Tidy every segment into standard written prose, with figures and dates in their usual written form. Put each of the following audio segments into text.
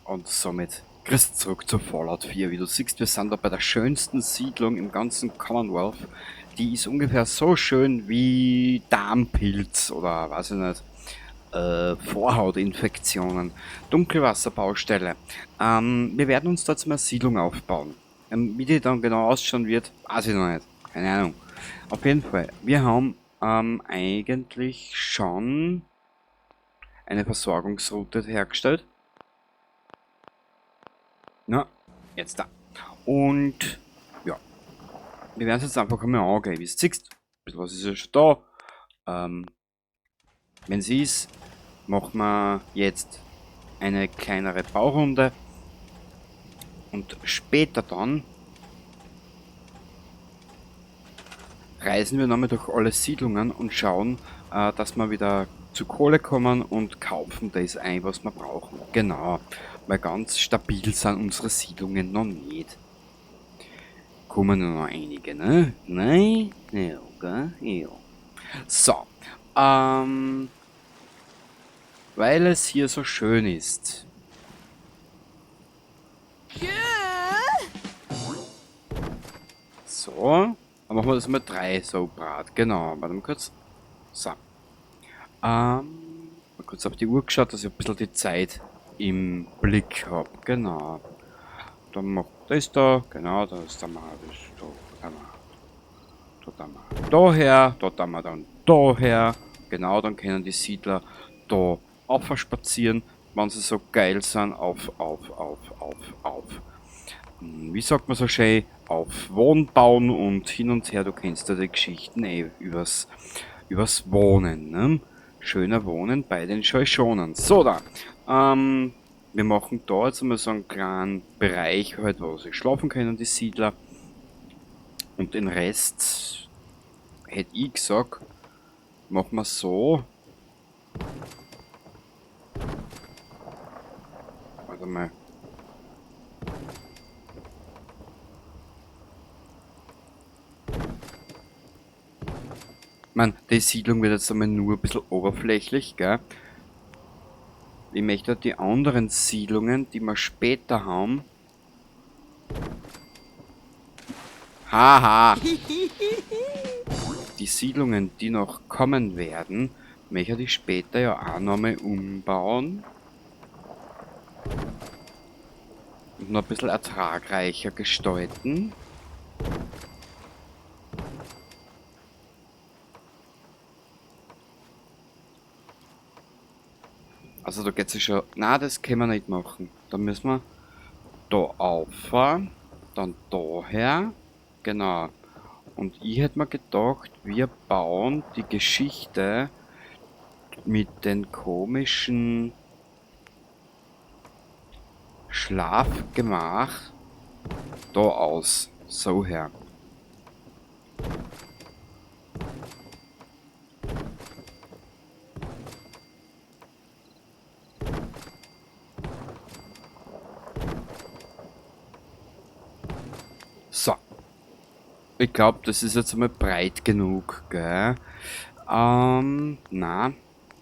Und somit grüß zurück zu Fallout 4. Wie du siehst, wir sind da bei der schönsten Siedlung im ganzen Commonwealth. Die ist ungefähr so schön wie Darmpilz oder weiß ich nicht, Vorhautinfektionen. Dunkelwasserbaustelle. Wir werden uns da jetzt mal eine Siedlung aufbauen. Wie die dann genau ausschauen wird, weiß ich noch nicht. Keine Ahnung. Auf jeden Fall, wir haben eigentlich schon eine Versorgungsroute hergestellt. Na, jetzt da. Und ja, wir werden es jetzt einfach einmal angehen. Wie du siehst, ein bisschen was ist ja schon da. Wenn sie ist, machen wir jetzt eine kleinere Baurunde. Und später dann reisen wir nochmal durch alle Siedlungen und schauen, dass wir wieder zu Kohle kommen und kaufen das ein, was wir brauchen. Genau, weil ganz stabil sind unsere Siedlungen noch nicht. Kommen noch einige, ne? Nein? Ja, gell? Ja. So, weil es hier so schön ist. So, dann machen wir das mit 3 so brat. Genau, warte mal kurz. So. Mal kurz auf die Uhr geschaut, dass ich ein bisschen die Zeit im Blick hab. Genau. Dann macht das da, genau, das ist da mal, das da, da mal. Da, da mal daher, da, da mal dann daher. Genau, dann können die Siedler da aufspazieren, wenn sie so geil sind, auf, auf, auf, auf, auf. Wie sagt man so schön? Auf Wohnbauen und hin und her, du kennst ja die Geschichten eh übers Wohnen, ne? Schöner Wohnen bei den Schoschonen. So da. Wir machen da jetzt einmal so einen kleinen Bereich, halt, wo sie schlafen können, die Siedler. Und den Rest, hätte ich gesagt, machen wir so. Warte mal. Ich mein, die Siedlung wird jetzt einmal nur ein bisschen oberflächlich, gell? Ich möchte die anderen Siedlungen, die wir später haben. Haha! Die Siedlungen, die noch kommen werden, möchte ich später ja auch nochmal umbauen. Und noch ein bisschen ertragreicher gestalten. Also da geht's ja schon... Nein, das können wir nicht machen. Da müssen wir da auffahren, dann daher. Genau. Und ich hätte mir gedacht, wir bauen die Geschichte mit den komischen Schlafgemach da aus. So her. So. Ich glaub, das ist jetzt einmal breit genug, gell? Na.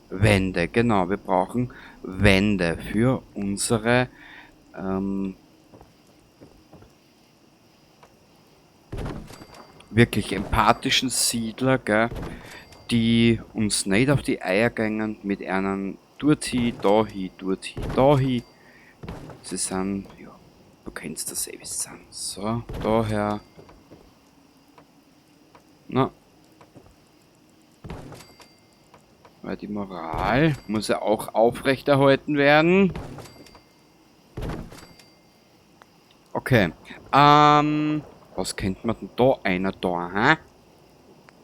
Wände, genau. Wir brauchen Wände für unsere wirklich empathischen Siedler, gell? Die uns nicht auf die Eier gängen mit einem Dorthin, dahin, dorthin, dahin. Sie sind, ja, du kennst das eh, wie sie sind. So, daher. Na. Weil die Moral muss ja auch aufrechterhalten werden. Okay. Was kennt man denn da? Einer da, hä?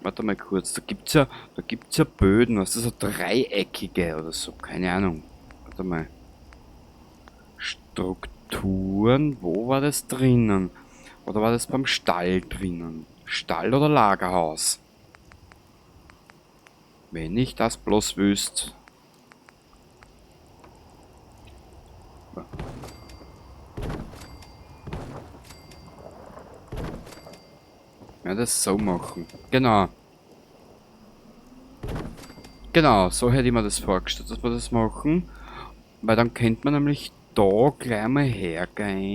Warte mal kurz, da gibt's ja Böden, was ist das, so dreieckige oder so, keine Ahnung. Warte mal. Strukturen, wo war das drinnen? Oder war das beim Stall drinnen? Stall oder Lagerhaus? Wenn ich das bloß wüsste. Ja, das so machen. Genau. Genau, so hätte ich mir das vorgestellt, dass wir das machen. Weil dann könnte man nämlich da gleich mal hergehen.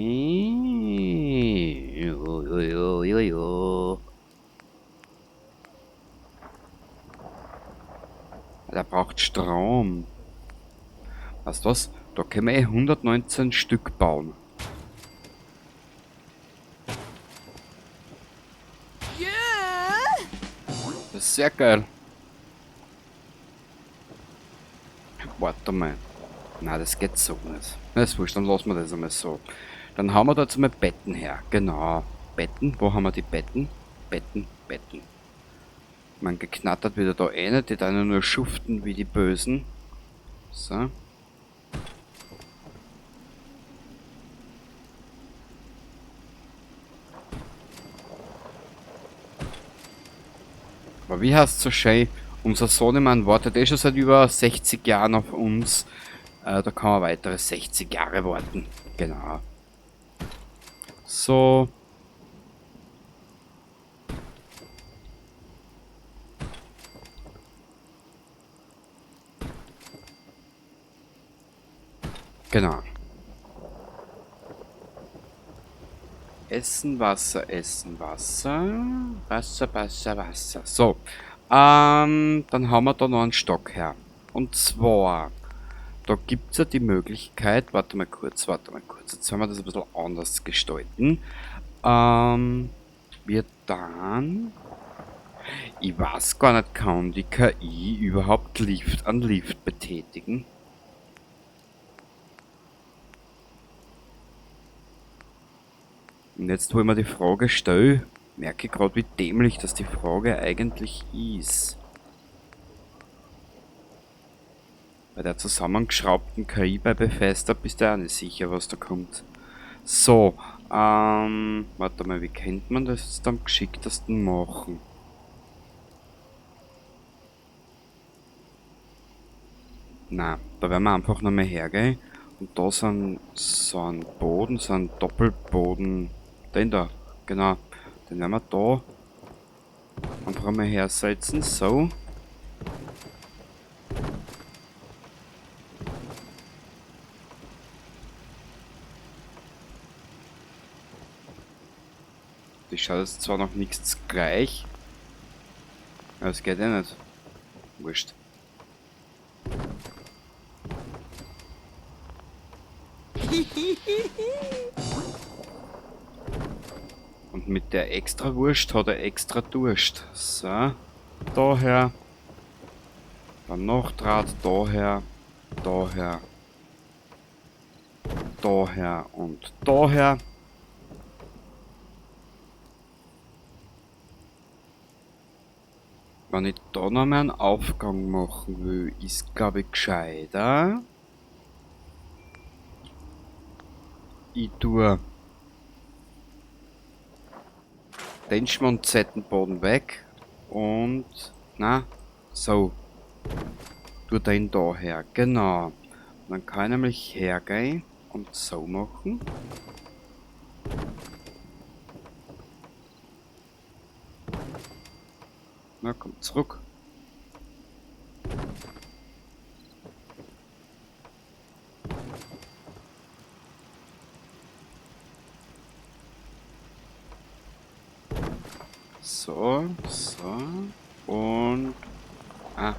Der braucht Strom. Weißt du was? Da können wir eh 119 Stück bauen. Das ist sehr geil. Warte mal. Nein, das geht so nicht. Das ist wurscht, dann lassen wir das einmal so. Dann haben wir da jetzt einmal Betten her. Genau. Betten? Wo haben wir die Betten? Betten, Betten. Man geknattert wieder da eine, die dann nur schuften wie die Bösen. So. Aber wie heißt es so schön? Unser Sohnemann wartet eh schon seit über 60 Jahren auf uns. Da kann man weitere 60 Jahre warten. Genau. So. Genau. Essen, Wasser, Essen, Wasser. Wasser, Wasser, Wasser. So. Dann haben wir da noch einen Stock her. Und zwar, da gibt's ja die Möglichkeit, warte mal kurz, warte mal kurz, jetzt werden wir das ein bisschen anders gestalten. Wir dann, ich weiß gar nicht, kann die KI überhaupt Lift an Lift betätigen? Und jetzt, wo ich mir die Frage stelle, merke ich grad, wie dämlich dass die Frage eigentlich ist. Bei der zusammengeschraubten KI bei Bethesda bist du ja auch nicht sicher, was da kommt. So, warte mal, wie könnte man das jetzt am geschicktesten machen? Na, da werden wir einfach nochmal hergehen. Und da sind so ein Boden, so ein Doppelboden. Den da, genau. Den werden wir da einfach mal hersetzen. So. Die schaut jetzt zwar noch nichts gleich. Aber es geht eh nicht. Wurscht. Und mit der Extrawurst hat er extra Durst. So. Daher. Dann noch Draht. Daher. Daher. Daher und daher. Wenn ich da noch mal einen Aufgang machen will, ist, glaub ich, gescheiter. Ich tue den Schmonzettenboden weg und, na, so, tu den da her, genau. Dann kann ich nämlich hergehen und so machen. Na, komm zurück. So, so. Und... Ah.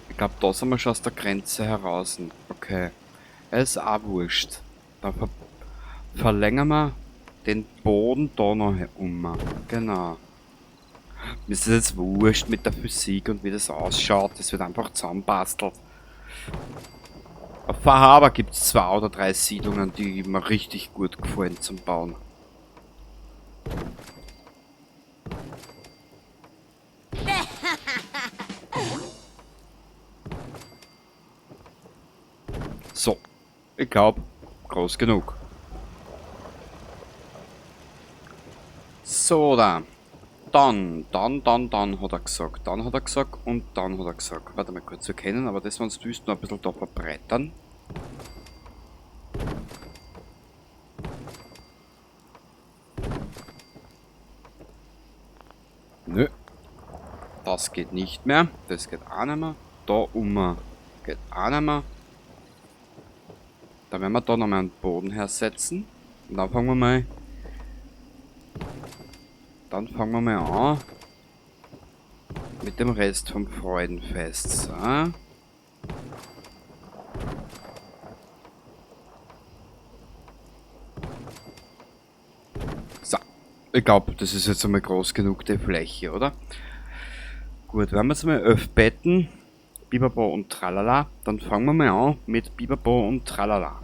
Ich glaub, da sind wir schon aus der Grenze heraus. Okay. Es ist auch wurscht. Da verlängern wir den Boden da noch um. Genau. Mir ist das jetzt wurscht mit der Physik und wie das ausschaut. Das wird einfach zusammenbastelt. Auf Far Harbor gibt's 2 oder 3 Siedlungen, die mir richtig gut gefallen zum Bauen. So, ich glaub, groß genug. So, da. Dann hat er gesagt. Dann hat er gesagt und dann hat er gesagt. Warte mal kurz, wir können aber das, wenn's willst, noch ein bisschen da verbreitern. Nö. Das Das geht nicht mehr. Das geht auch nicht mehr. Da um geht auch nicht mehr. Dann werden wir da nochmal einen Boden hersetzen. Und dann fangen wir mal. Dann fangen wir mal an. Mit dem Rest vom Freudenfest. So. So. Ich glaube, das ist jetzt einmal groß genug, die Fläche, oder? Gut, wir haben jetzt mal 11 Betten. Bibabo und Tralala. Dann fangen wir mal an mit Bibabo und Tralala.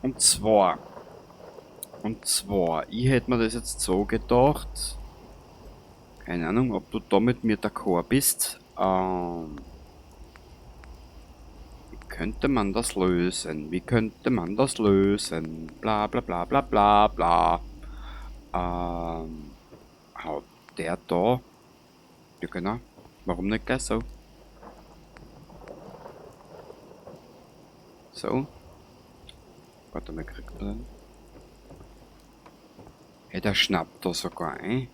Und zwar, ich hätte mir das jetzt so gedacht. Keine Ahnung, ob du da mit mir d'accord bist. Wie könnte man das lösen? Wie könnte man das lösen? Bla bla bla bla bla bla. Haut der da? Ja genau. Warum nicht gleich so? So. Warte mal, kriegt man den? Hey, der schnappt da sogar ein.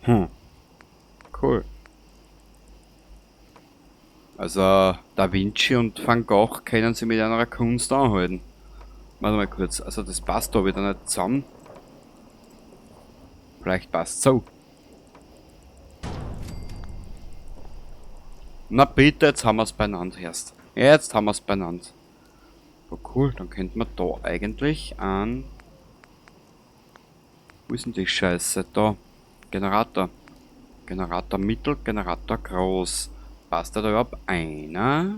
Hm. Cool. Also, Da Vinci und Van Gogh können sie mit einer Kunst anhalten. Warte mal kurz. Also, das passt da wieder nicht zusammen. Vielleicht passt so. Na bitte, jetzt haben wir's beieinander erst. Jetzt haben wir's beieinander. Oh cool, dann könnten wir da eigentlich an... Wo ist denn die Scheiße? Da. Generator. Generator mittel, Generator groß. Passt da überhaupt einer?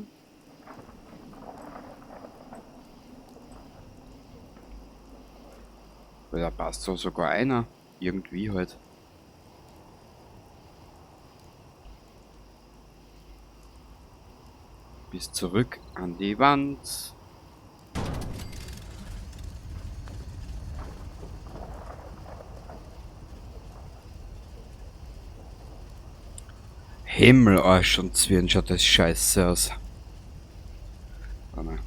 Weil da passt so sogar einer. Irgendwie halt. Bis zurück an die Wand. Himmel, Arsch und Zwirn, schaut das scheiße aus. Warte mal.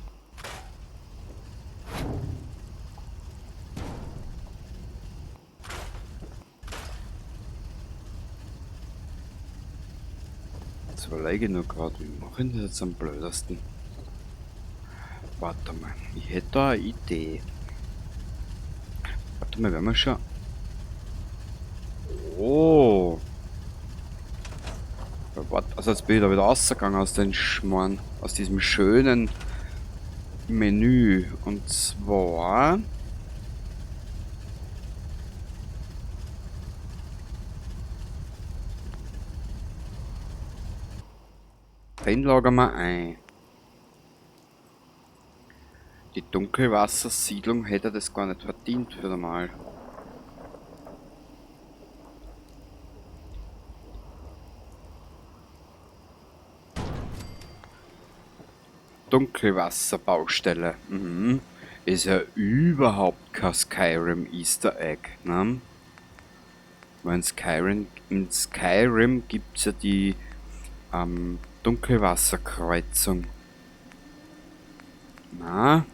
Jetzt überlege ich nur grad, wie mache ich das jetzt am blödesten? Warte mal, ich hätte da eine Idee. Warte mal, werden wir schon... Oh! Warte, also jetzt bin ich da wieder rausgegangen aus den Schmarrn, aus diesem schönen Menü. Und zwar... Den lagern wir ein. Die Dunkelwassersiedlung hätte das gar nicht verdient für einmal. Dunkelwasserbaustelle. Mhm. Ist ja überhaupt kein Skyrim Easter Egg, ne? Weil in Skyrim gibt's ja die Dunkelwasserkreuzung. Na?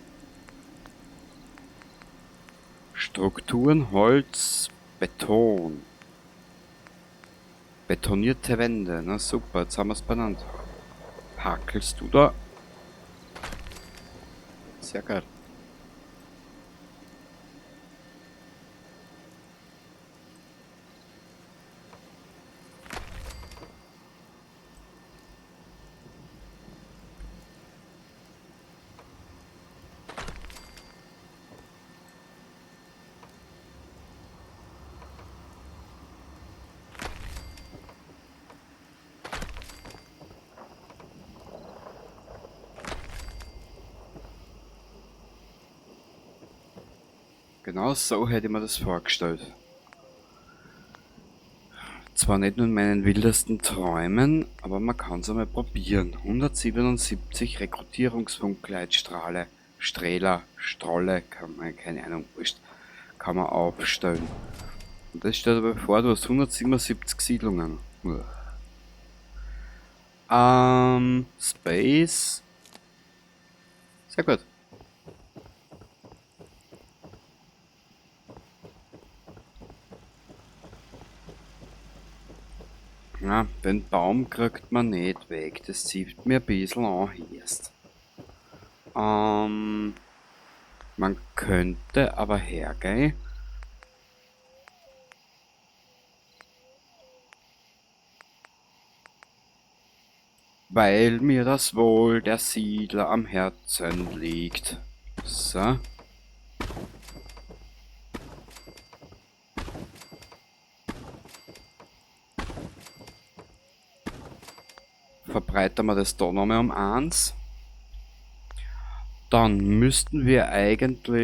Strukturen, Holz, Beton. Betonierte Wände. Na super, jetzt haben wir's benannt. Hackelst du da? Sehr geil. Genau so hätte ich mir das vorgestellt. Zwar nicht nur in meinen wildesten Träumen, aber man kann's einmal probieren. 177 Rekrutierungsfunkleitstrahle, Strähler, Strolle, kann man, keine Ahnung, wurscht, kann man aufstellen. Und das stellt aber vor, du hast 177 Siedlungen. Uah. Space. Sehr gut. Ja, den Baum kriegt man nicht weg. Das zieht mir ein bisschen an erst. Man könnte aber hergehen. Weil mir das Wohl der Siedler am Herzen liegt. So. Verbreitern wir das da nochmal um 1. Dann müssten wir eigentlich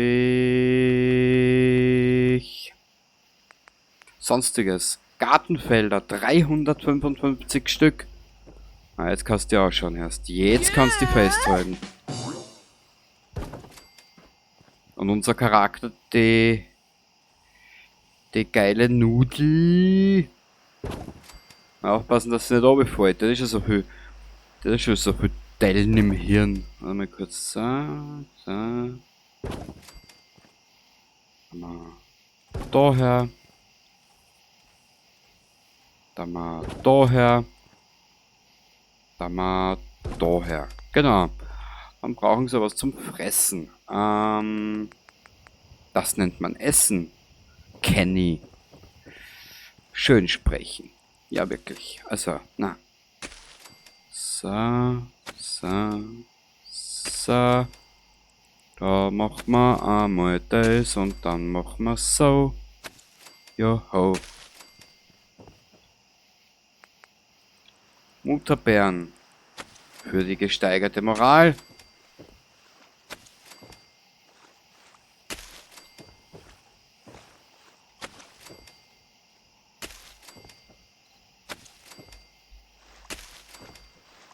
Sonstiges. Gartenfelder, 355 Stück. Ah, jetzt kannst du ja auch schon erst. Jetzt kannst du die festhalten. Und unser Charakter, die geile Nudel. Aufpassen, dass sie nicht runterfällt. Das ist ja so viel. Das ist schon so viel Dellen im Hirn. Warte mal kurz. So, so. Mal daher. Dann mal daher. Dann mal daher. Genau. Dann brauchen sie was zum Fressen. Das nennt man Essen. Kenny. Schön sprechen. Ja, wirklich. Also, na. So, so, so. Da machen wir einmal das und dann machen wir so. Joho. Mutterbeeren. Für die gesteigerte Moral.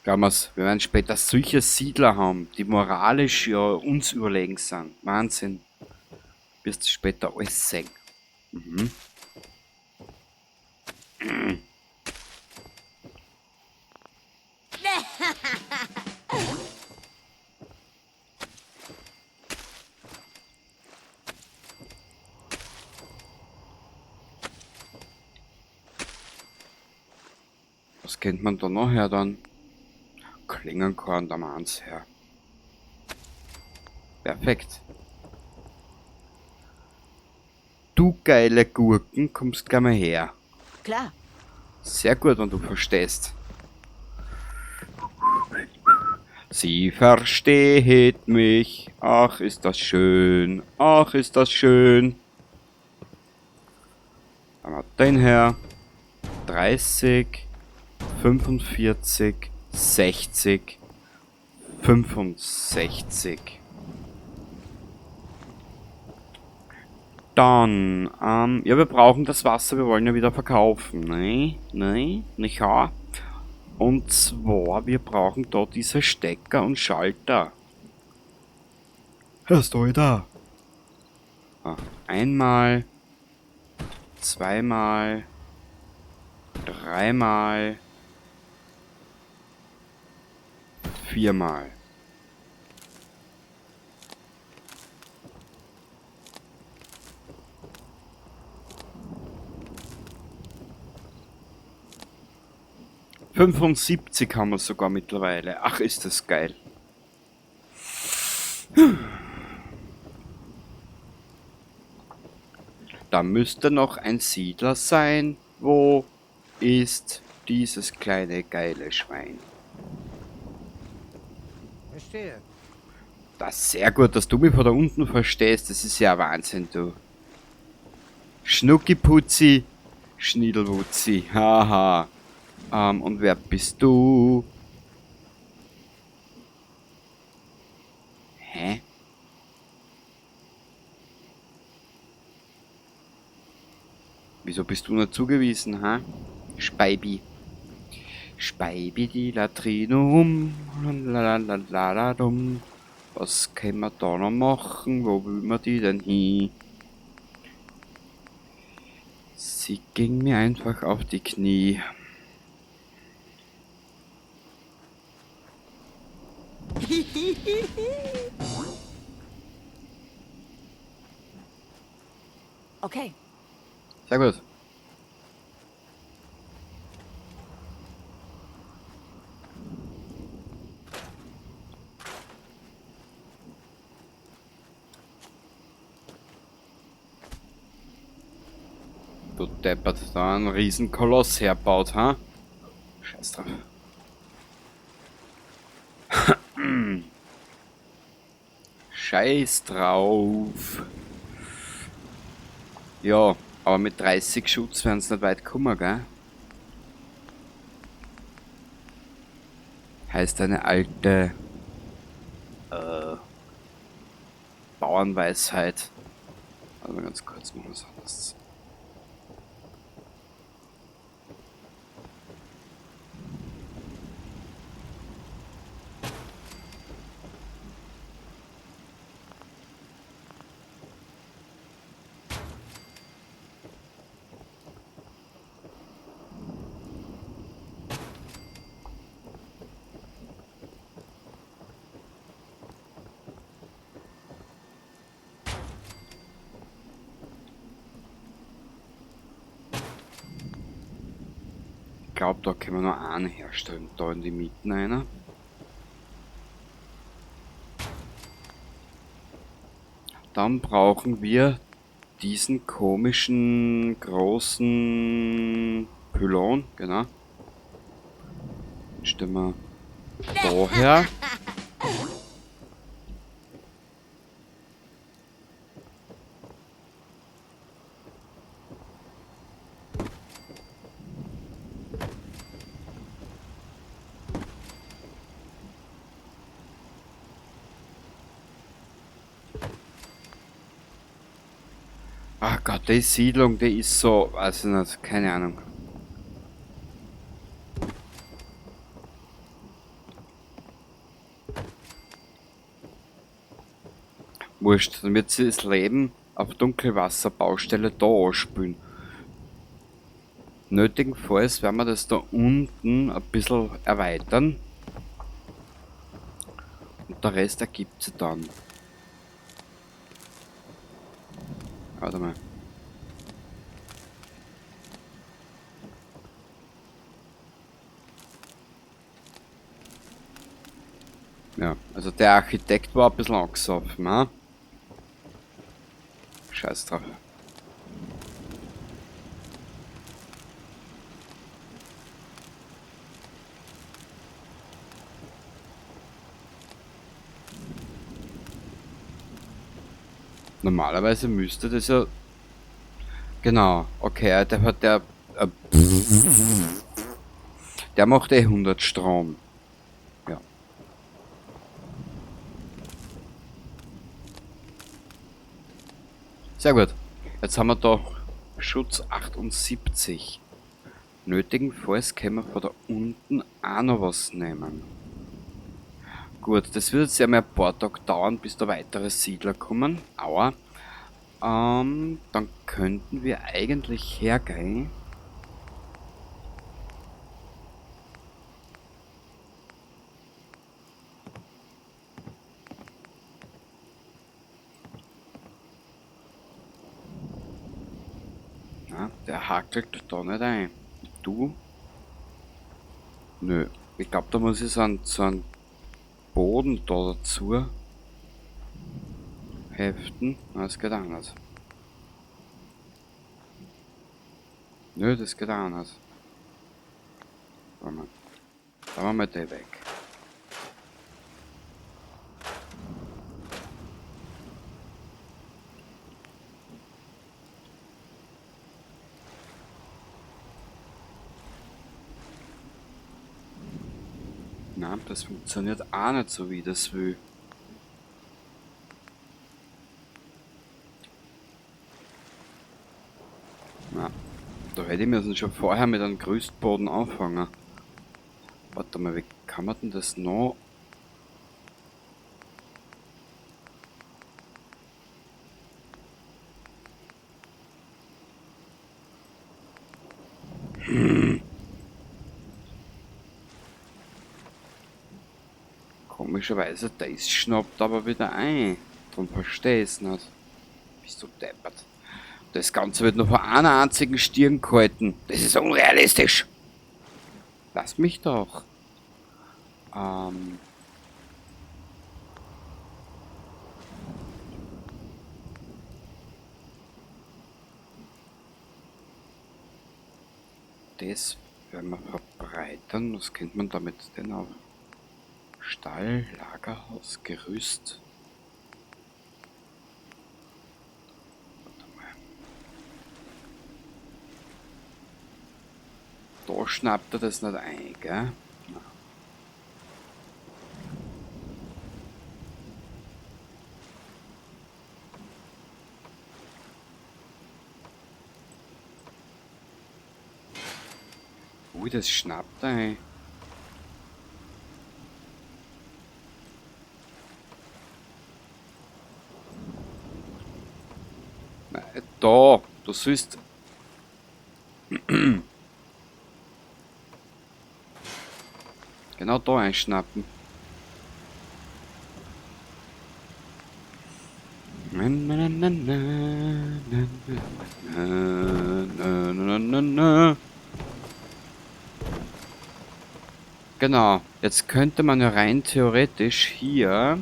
Glauben wir's, wir werden später solche Siedler haben, die moralisch ja uns überlegen sind. Wahnsinn. Wirst du später alles sehen. Mhm. Was kennt man da noch her dann? Klingenkorn, da mal eins her. Perfekt. Du geile Gurken, kommst gleich mal her. Klar. Sehr gut, wenn du verstehst. Sie versteht mich. Ach, ist das schön. Ach, ist das schön. Dann mal den her. 30, 45, 60, 65. Dann, ja, wir brauchen das Wasser, wir wollen ja wieder verkaufen. Nein, nein, nicht wahr? Und zwar, wir brauchen da diese Stecker und Schalter. Hörst du da? Ah, einmal, zweimal, dreimal, viermal. 75 haben wir sogar mittlerweile. Ach, ist das geil. Da müsste noch ein Siedler sein. Wo ist dieses kleine geile Schwein? Verstehe. Das ist sehr gut, dass du mich von da unten verstehst. Das ist ja Wahnsinn, du. Schnuckiputzi, Schniedelwutzi. Haha. Und wer bist du? Hä? Wieso bist du nicht zugewiesen, ha? Speibi. Speibi die Latrinum. Lalalalaladum. Was können wir da noch machen? Wo will man die denn hin? Sie ging mir einfach auf die Knie. Okay. Sehr gut. Du Deppert, da einen riesen Koloss herbaut, ha? Scheiß drauf. Scheiß drauf. Ja, aber mit 30 Schutz werden sie nicht weit kommen, gell? Heißt eine alte Bauernweisheit. Warte mal ganz kurz, machen wir was anderes. Ich glaube, da können wir noch einen herstellen. Da in die Mitten einer. Dann brauchen wir diesen komischen großen Pylon. Genau. Den stellen wir daher. Ach Gott, die Siedlung, die ist so, weiß ich nicht, keine Ahnung. Wurscht, dann wird sie das Leben auf Dunkelwasserbaustelle da anspülen. Nötigenfalls werden wir das da unten ein bisschen erweitern. Und der Rest ergibt sich dann. Warte mal. Ja, also der Architekt war ein bisschen angesoffen, ne? Scheiß drauf. Normalerweise müsste das ja... Genau, okay, der hat der... der macht eh 100 Strom. Ja. Sehr gut. Jetzt haben wir da Schutz 78. Nötigenfalls können wir von da unten auch noch was nehmen. Gut, das wird jetzt ja mehr ein paar Tage dauern, bis da weitere Siedler kommen. Aua. Dann könnten wir eigentlich hergehen. Na, der hakelt da nicht ein. Du? Nö. Ich glaub, da muss ich so einen Boden da dazu heften. Na, das geht auch nicht. Nö, das geht auch nicht. Warte mal. Da machen wir den weg. Na, das funktioniert auch nicht so, wie ich das will. Na, da hätte ich mir schon vorher mit einem Gerüstboden anfangen. Warte mal, wie kann man denn das noch? Komischerweise, das schnappt aber wieder ein. Darum versteh ich's nicht. Bist du deppert. Das Ganze wird nur von einer einzigen Stirn gehalten. Das ist unrealistisch. Lass mich doch. Das werden wir verbreitern. Was kennt man damit denn auf? Stall, Lagerhaus, Gerüst. Warte mal. Da schnappt er das nicht ein, gell? Na. Ui, das schnappt ein. Na, da, du sollst... Genau da einschnappen. Na, na, na, na, na, na, na, na, na, na. Genau, jetzt könnte man ja rein theoretisch hier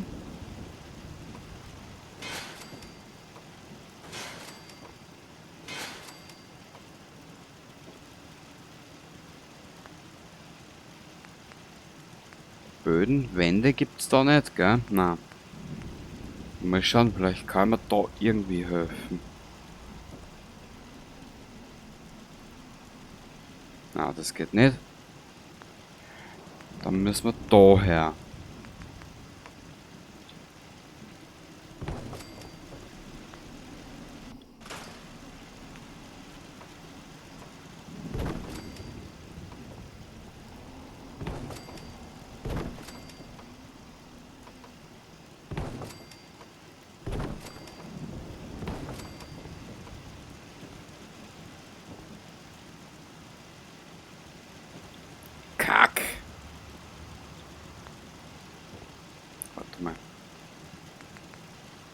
Böden, Wände gibt's da nicht, gell? Na. Mal schauen, vielleicht kann man da irgendwie helfen. Na, das geht nicht. Dann müssen wir da her. Kack. Warte mal.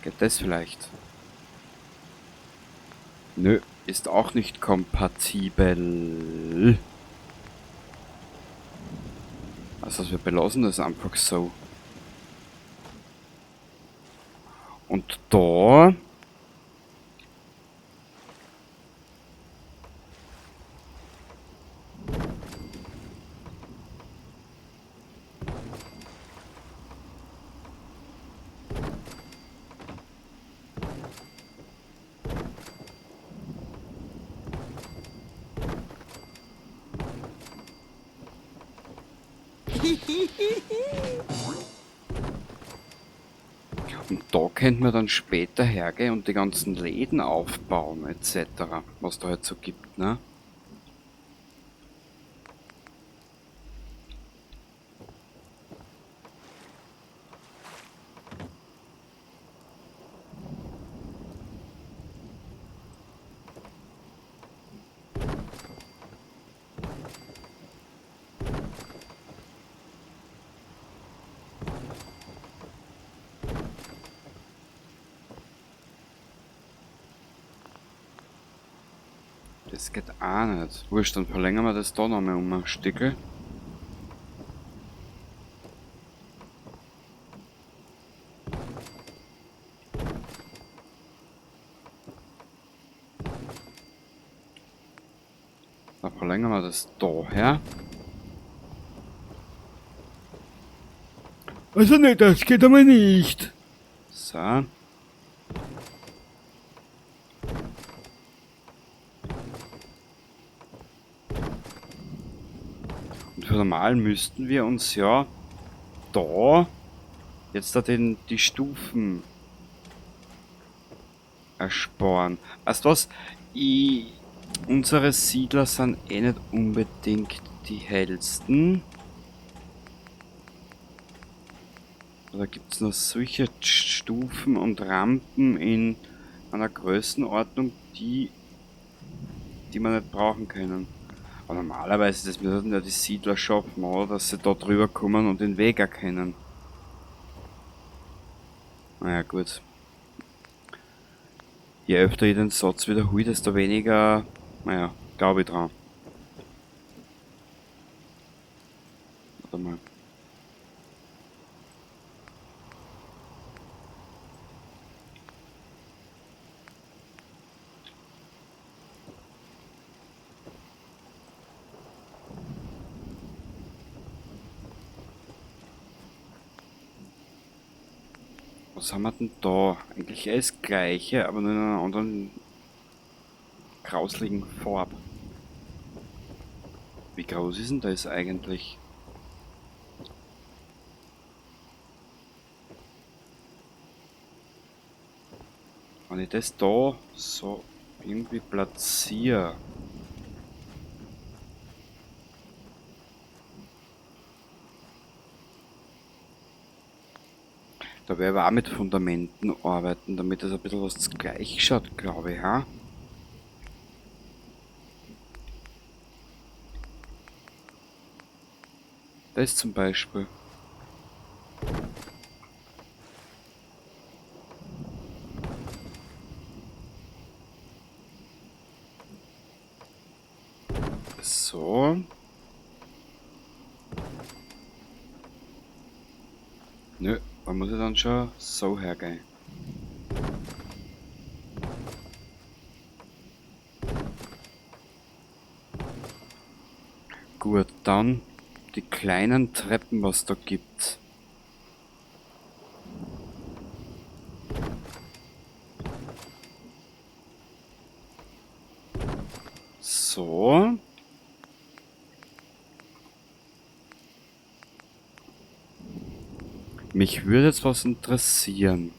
Geht das vielleicht? Nö, ist auch nicht kompatibel. Also wir belassen das einfach so. Und da... Und da könnte man dann später hergehen und die ganzen Läden aufbauen, et cetera, was da halt so gibt, ne? Das geht auch nicht. Wurscht, dann verlängern wir das da nochmal um ein Stückel. Dann verlängern wir das da her. Also nicht, das geht aber nicht. So. Und für normal müssten wir uns ja da jetzt da die Stufen ersparen. Weißt du was? Unsere Siedler sind eh nicht unbedingt die hellsten. Da gibt's noch solche Stufen und Rampen in einer Größenordnung, die wir nicht brauchen können. Aber normalerweise, das müssen ja die Siedler schaffen, oder? Dass sie da drüber kommen und den Weg erkennen. Naja, gut. Je öfter ich den Satz wiederhole, desto weniger, naja, glaub ich dran. Warte mal. Was haben wir denn da? Eigentlich alles Gleiche, aber nur in einer anderen grausligen Farbe. Wie groß ist denn das eigentlich? Wenn ich das da so irgendwie platziere. Da werde ich aber auch mit Fundamenten arbeiten, damit das ein bisschen was gleich schaut, glaube ich, ha? Das zum Beispiel. So. Nö, da muss ich dann schon so hergehen. Gut, dann die kleinen Treppen, was da gibt. So. Mich würde jetzt was interessieren.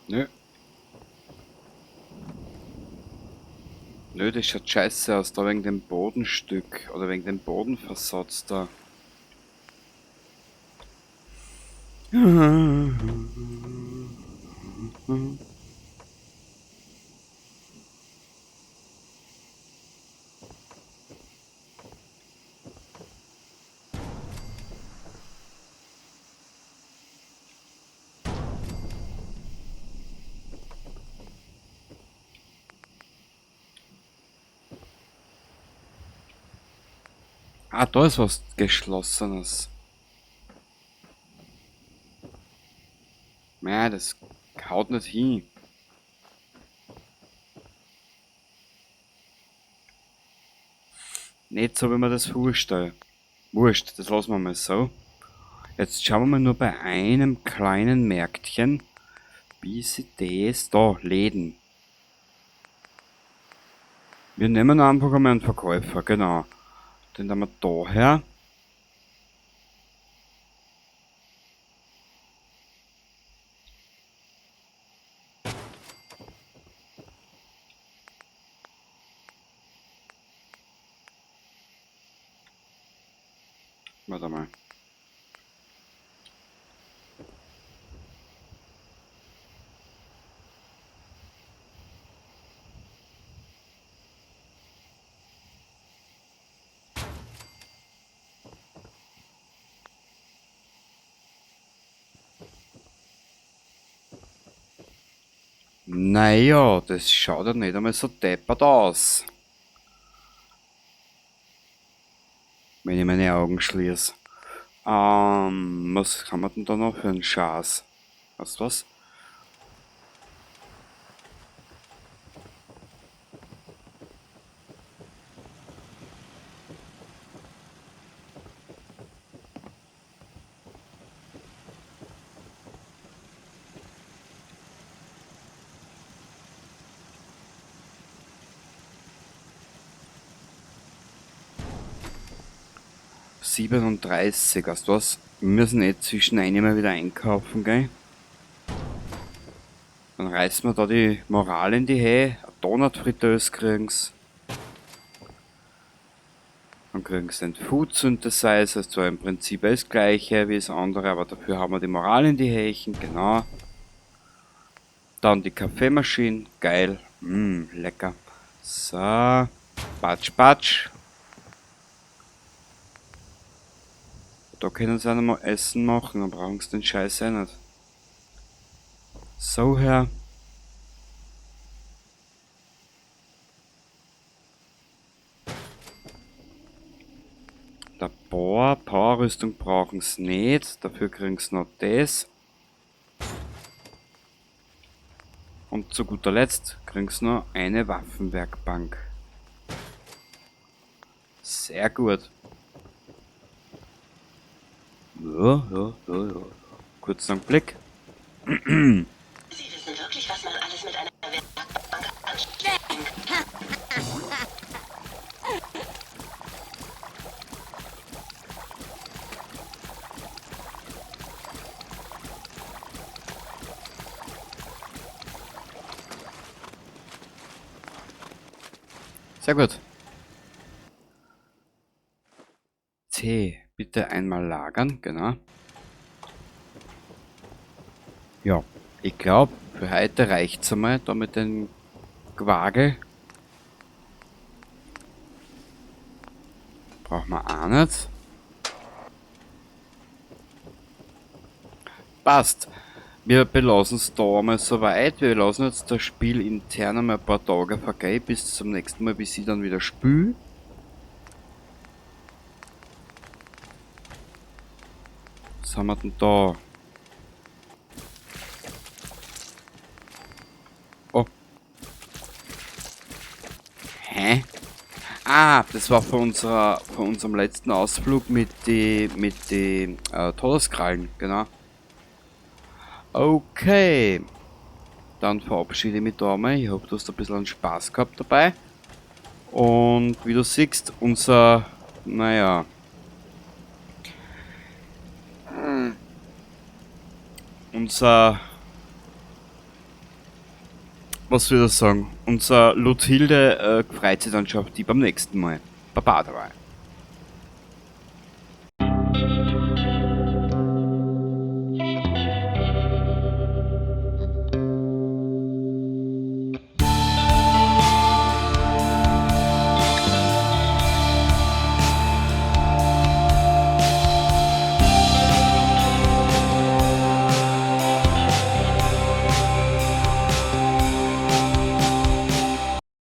Nö. Nö, das schaut scheiße aus, da wegen dem Bodenstück oder wegen dem Bodenversatz da. Ah, da ist was Geschlossenes. Mei, das haut nicht hin. Nicht so, wie man das vorstellt. Wurscht, das lassen wir mal so. Jetzt schauen wir mal nur bei einem kleinen Märktchen, wie sie das da Läden. Wir nehmen einfach einmal einen Verkäufer, genau. Den haben wir da her. Warte mal. Naja, das schaut ja nicht einmal so deppert aus. Wenn ich meine Augen schließe. Was kann man denn da noch für einen Schatz? Weißt du was? 37, weißt du was? Wir müssen eh zwischen ein immer wieder einkaufen, gell? Dann reißen wir da die Moral in die Höhe, eine Donutfritteuse kriegen's. Dann kriegen sie den Food Synthesizer, ist zwar im Prinzip das gleiche wie das andere, aber dafür haben wir die Moral in die Hächen, genau. Dann die Kaffeemaschine, geil, lecker. So, patsch, patsch. Da können sie auch noch mal Essen machen, dann brauchen sie den Scheiß eh nicht. So, Herr. Der Bohr, Powerrüstung brauchen sie nicht, dafür kriegen sie noch das. Und zu guter Letzt kriegen sie noch eine Waffenwerkbank. Sehr gut. Ja, ja, ja, ja. Kurz einen Blick. Sie wissen wirklich, was man alles mit einer Werkbank anstellen kann. Sehr gut. C, bitte einmal lagern, genau. Ja, ich glaub, für heute reicht's einmal da mit dem Gwagel. Brauchen wir auch nicht. Passt. Wir belassen es da einmal soweit. Wir lassen jetzt das Spiel intern einmal ein paar Tage vergehen, bis zum nächsten Mal, bis ich dann wieder spül. Was haben wir denn da? Oh. Hä? Ah, das war von unserem letzten Ausflug mit die Todeskrallen, genau. Okay. Dann verabschiede ich mich da einmal. Ich hoffe, du hast ein bisschen Spaß gehabt dabei. Und wie du siehst, unser, naja. Unser, was soll ich sagen? Unser Luthilde freut sich dann schon auf die beim nächsten Mal. Baba dabei.